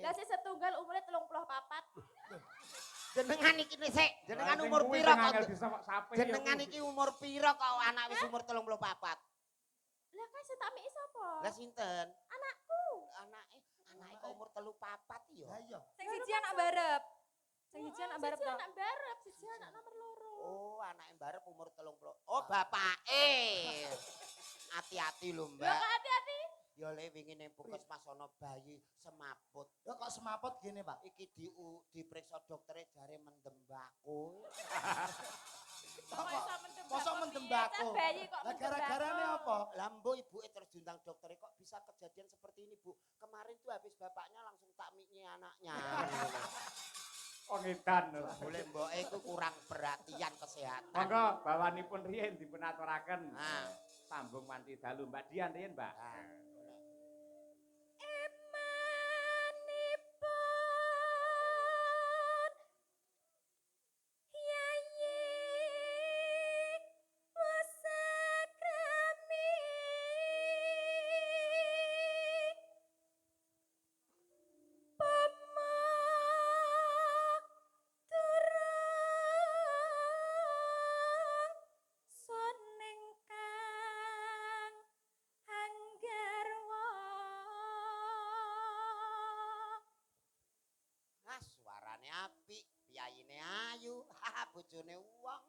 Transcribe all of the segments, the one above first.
Lah sing setunggal umure 34. Jenengan iki sik, jenengan umur pira kok? Jenengan iki umur pira kok anak wis umur 34? Lah kan sing tak miki sapa? Lah sinten? Anakku. Anake, anake kok umur 34 ya? Lah iya. Sing siji anak barep. Sing siji anak barep Siji to. anak barep, siji anak nomor 2. Oh, anake barep umur 30. Oh, bapake. Hati-hati lho, Lho Mbak. kok hati-hati? Ya le wingi ning puskesmas ana bayi semaput. Ya kok semaput gini, Pak? Iki diperiksa doktere jare mendembako. Kok iso mendem Mosok mendembako? Bayi kok Lah gara-garane apa? Lah mbok ibuke terus diundang doktere kok bisa kejadian seperti ini, Bu. Kemarin tuh habis bapaknya langsung tak miknya anaknya. Wong edan. Boleh mboke iku kurang perhatian kesehatan. Monggo bawanipun riyin dipun aturaken. Nah. Sambung wanci dalu Mbak Dian riyin, Mbak. Nah. Emanipun Yayi Wasakrami Pama turung sun ingkang anggarwa. Ah, suarane apik, piyayine ayu, haha bojone wong.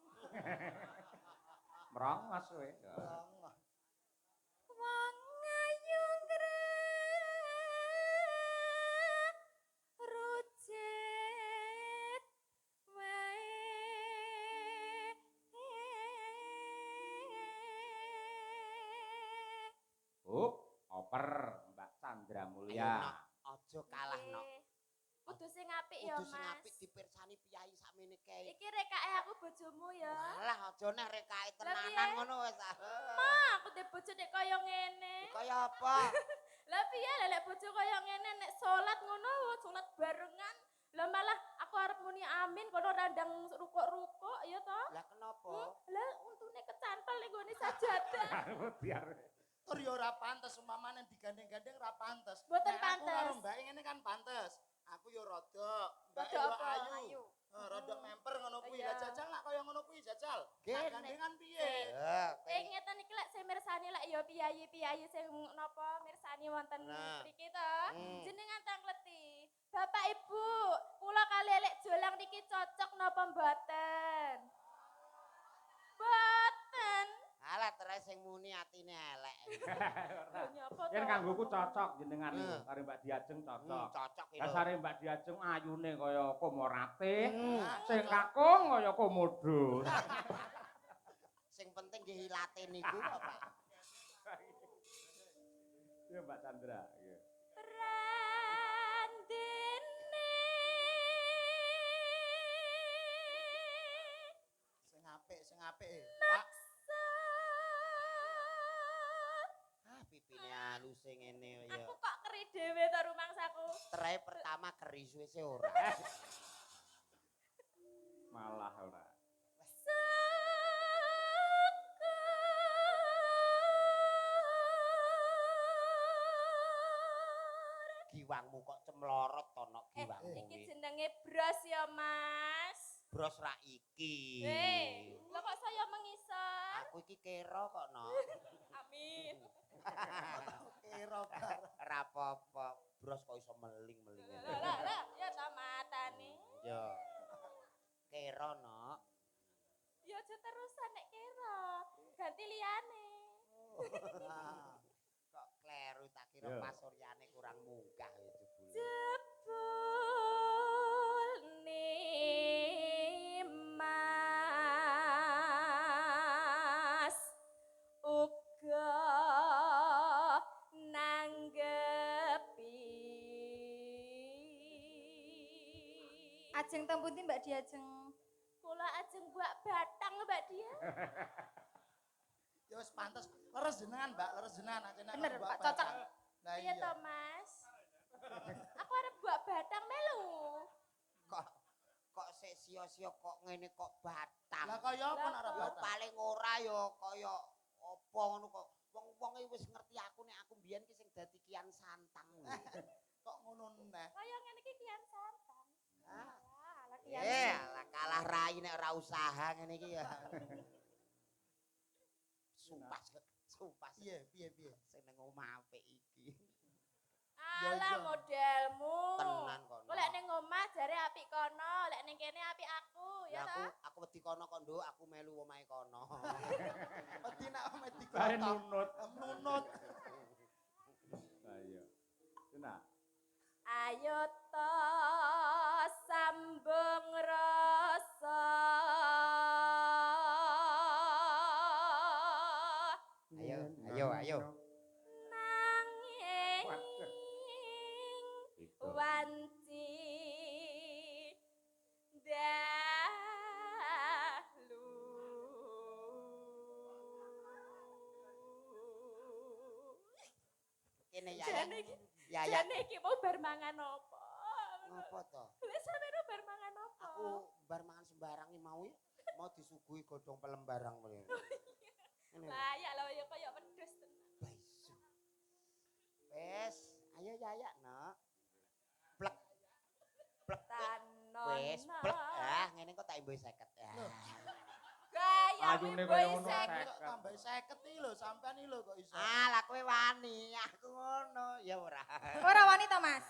Merongos kowe. Wong ayu ngrucit wae. Hup, oper Mbak Chandra Mulya. Ayo, Nok, aja kalah, Nok. Kudu sing apik ya, Kudu sing Mas. apik dipirsani piyayi sakmene kae. Iki rekake aku bojomu ya. Alah aja nek rekake Lah, tenanan piye? ngono wis. Ma, aku ndek bojo nek kaya ngene. Kaya apa? Lah piye lah lek bojo kaya ngene nek salat ngono, salat barengan. Lah malah aku arep muni amin kono randang rukuk-rukuk ya toh. Lah kenapa? Lah untune kecantel ning gone sajadah. Biar Tur ya ora pantes umpamane digandeng-gandeng ora pantes. Mboten Nek aku karo pantes. Mbak ngene kan pantes. Aku ya rada, Mbak Rada ya apa? ayu. Ayu. Rada memper ngono kuwi. Iya. Lah jajal nak kaya ngono kuwi jajal. Nggih, Nak gandengan piye? Ya, Eh ngeten iki lek sing mirsani lek ya piyayi-piyayi sing napa mirsani wonten Nah. mriki to. Jenengan tangkleti. Bapak Ibu, kula kali lek jolang niki cocok napa mboten? Mboten. Alah terus sing muni atine elek. Lho nyapa to? Yen kanggoku cocok jenengan niku karo Mbak Diajeng cocok. Cocok iki lho. Dasare Mbak Diajeng ayune kaya komorate, sing Cocok. kakung kaya komodo. Sing penting nggih ilate niku kok, Pak. Ya Mbak Chandra, nggih. Randene Sing apik, Pak. Ah, pipine aluse ngene ya. Aku kok keri dhewe to rumangsaku. Terae pertama keri suwe-suwe ora. Malah ora. Giwangmu kok cemlorot to nok giwangmu Iki kuwi. jenenge bros ya, Mas. Bros ra iki. Lho kok saya mengisor? Aku iki kera kok nok. Amin. Kira bar. Ora apa-apa, bros kok iso meling-meling. Lah lah lah, ya ta matane. Yo. Kera nok. Ya aja terusan nek kira. Ganti liyane. Nah, Kok kleru tak kira Yo. pasuryane kurang munggah ya jebule. Jebul nimas uga nanggepi. Ajeng teng pundi Mbak Diajeng? Kula ajeng buak batang Mbak Dia. Ya wis pantes. Leres jenengan, Mbak, leres jenengan nek jenengan Bener, buak Pak, cocok. batang. Lah Piye iya. to, Mas? Aku arep buak batang melu. Kok kok sik sia-sia kok ngene kok batang. Lah kaya apa nek ora Lah, Ya batang? paling ora ya kaya apa ngono kok. Wong-wong iki wis ngerti aku nek aku mbiyen ki sing dadi Kian Santang. Kok ngono neh. Kaya ngene Eh, lah kalah rai nek ora usaha ngene iki ya. Sumpah, sumpah. Piye, piye, piye? Sing nang omah apik iki. Alah modelmu. Tenan kono. Kok lek ning omah jare apik kono, lek ning kene apik aku, ya Ya ta? aku wedi kono kok, Nduk, aku melu omahe kono. Wedi nek omahe Bae digotok. nunut. Nunut. Ayo. Nah, Ayo to sambung rasa. Ayo, ayo, ayo. Nanging wanci dalu. Kene ya. Jane iki, Ya ya. jane iki mau bar mangan apa? Ngopo to? Wis sampeyan bar mangan apa? Aku bar mangan sembarang iki mau ya. Mau disuguhi godhong pelem barang kowe. Ngene. Layak lho ya kaya wedhus tenan. Baisu. Wes, ayo Yaya, Nok. Plek. Plek. Tanono. Wes, plek. Ah, ngene kok tak imbuhi 50. Ah. Gaya Ayune kaya ngono, seket. Kok tambah 50 iki lho, sampean iki lho kok iso. Ah, lah kowe wani, aku ngono. Ya ora. Ora wani to, Mas?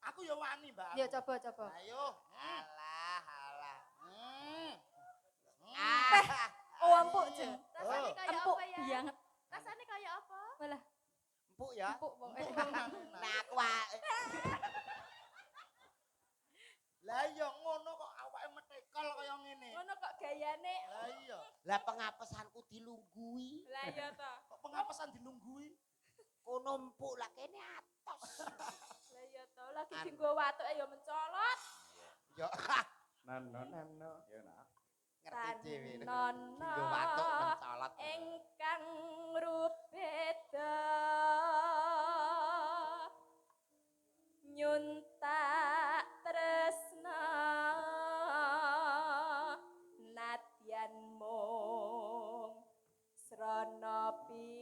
Aku ya wani, Mbak. Ya coba coba. Ayo. Alah, alah. Hmm. Ah, Oh, empuk jeng. Rasane kaya Empuk apa ya? banget. Rasane kaya apa? Walah, empuk ya. empuk pokoke. Nah, aku wa- Lah iya ngono kok awake metekol kaya ngene. Ngono kok gayane. Lah iya, Lah pengapesanku dilunggui. Lah iya to. kok pengapesan dilunggui? Kono empuk lah kene atos. Lah iya to, lagi dienggo watuke ya mencolot. Yo nano nano. Ya nak. ngerti dhewe. Tanono. Dinggo watuk mencolot. Ingkang rubeda nyuntak tresna nadyan mung srana piranti.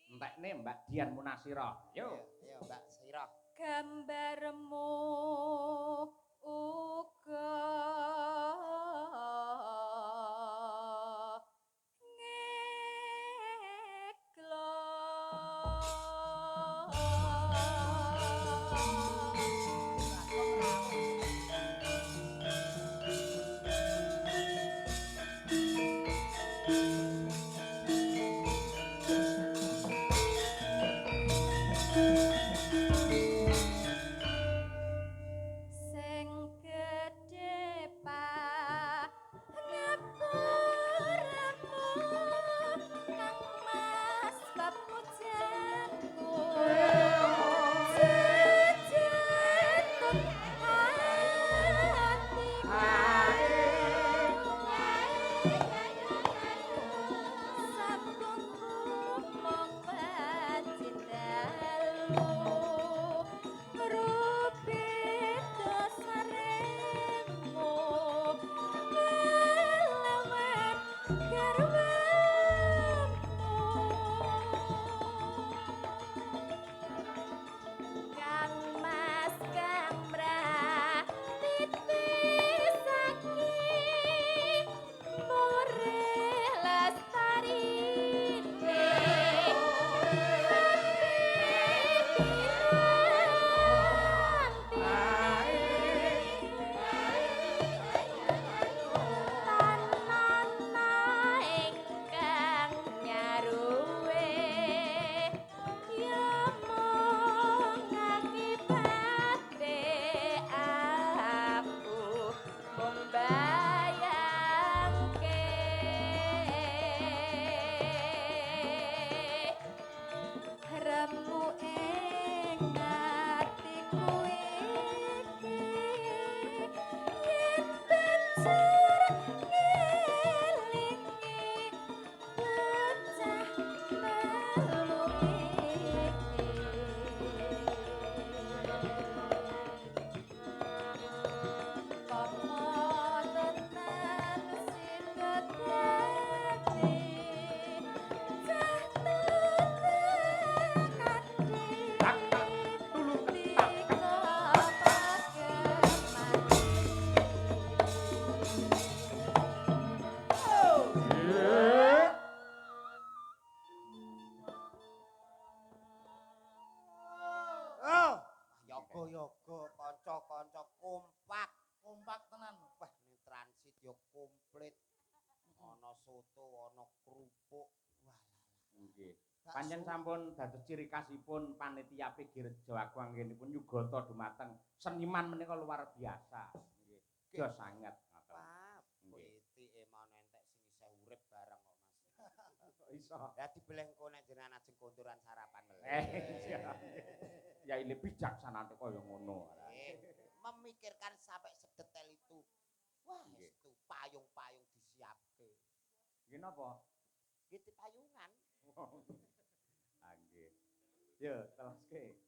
Entekne Mbak Dian Munasira. Yo. Ayo, Mbak Sira. Gambarmu uga ngeklo. Sing gedhe pangapuramu Kang Mas bab pujanku jejetun atiku sampun mung wanci dalu rubeda saremu kelawan garwamu Kang Mas Kang titishake mure lestarine Tanana ingkang nyaruwe ya mung akibate aku mung bayangke remu ing atiku iki yen banjur ngelingi bocah melu iki Pomo tenan sida dadi cah tetekane. Yoga-yoga. Kanca-kanca kompak. Kompak tenan. Wah, ning transit yo komplit. Ana soto, ana kerupuk. Wah, Nggih. Pancen sampun dados ciri khasipun panitia PG Rejo Agung anggenipun nyugata dumateng seniman menika luar biasa. Nggih. Jos sanget ngoten. Wah, Nggih. pitike mau entek sing isih urip bareng kok, Mas. Kok iso? Lah dibeleh engko nek jenengan ajeng konturan sarapan meleh. Iya. Ya ile bijaksanane kaya ngono. Memikirkan sampai sedetail itu. Wah, Nggih. itu payung-payung disiapke. Nggih napa? Nggih payungan. Ah nggih. Yo, teruske.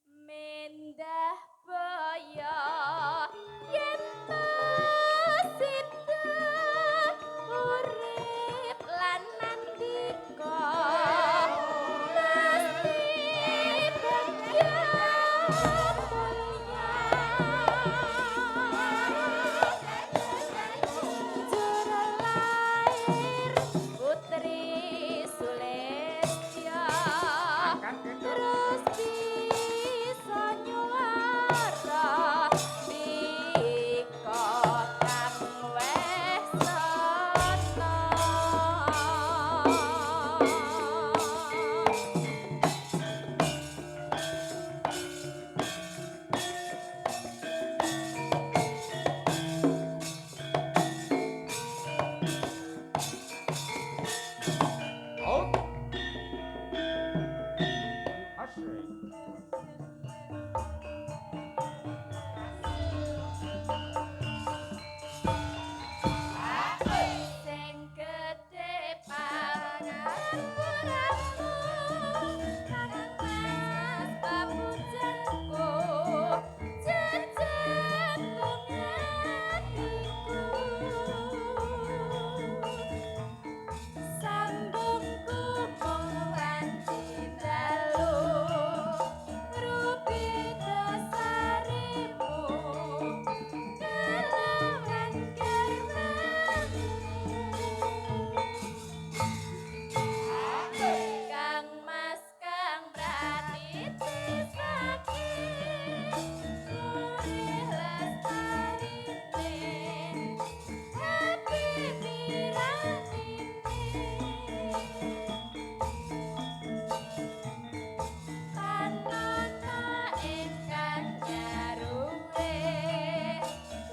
Mendah boyo yen sida urip lan nandika mesti bagya mulya. Jur lair putri Sulistya Angkat gendut. terus bisa nyuara bika kang wes ana. Oh. Asik. Sing gedhe pangapuramu kang Mas papujanku jejantung atiku sambungku mung wanci dalu rupi dasarimu kelawan garwamu. Kang Mas kang pratitisake urih lestarine happy piratine tanana ingkang nyaruwe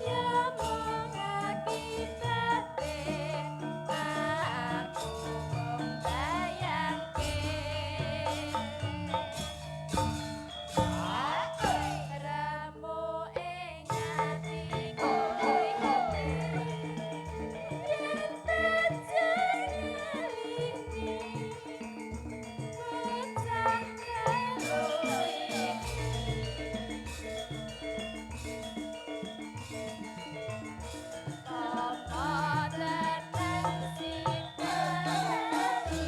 ya mung akibate aku mung bayangke remo ing atiku yen tejengalini bocah telu iki. Apa tenang sipati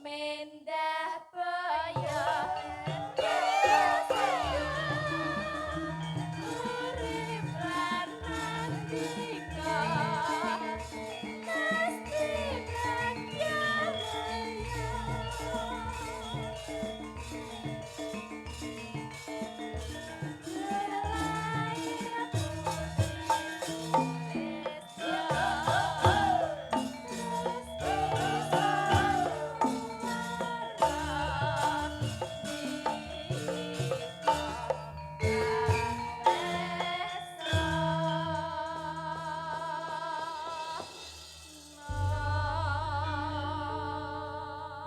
Mendah boyo urip lan nandika mesti bagya mulya.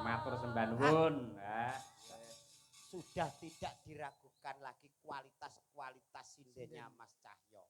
Matur sembah nuwun. Ha. Sudah tidak diragukan lagi kualitas-kualitas sindennya Mas Cahyo.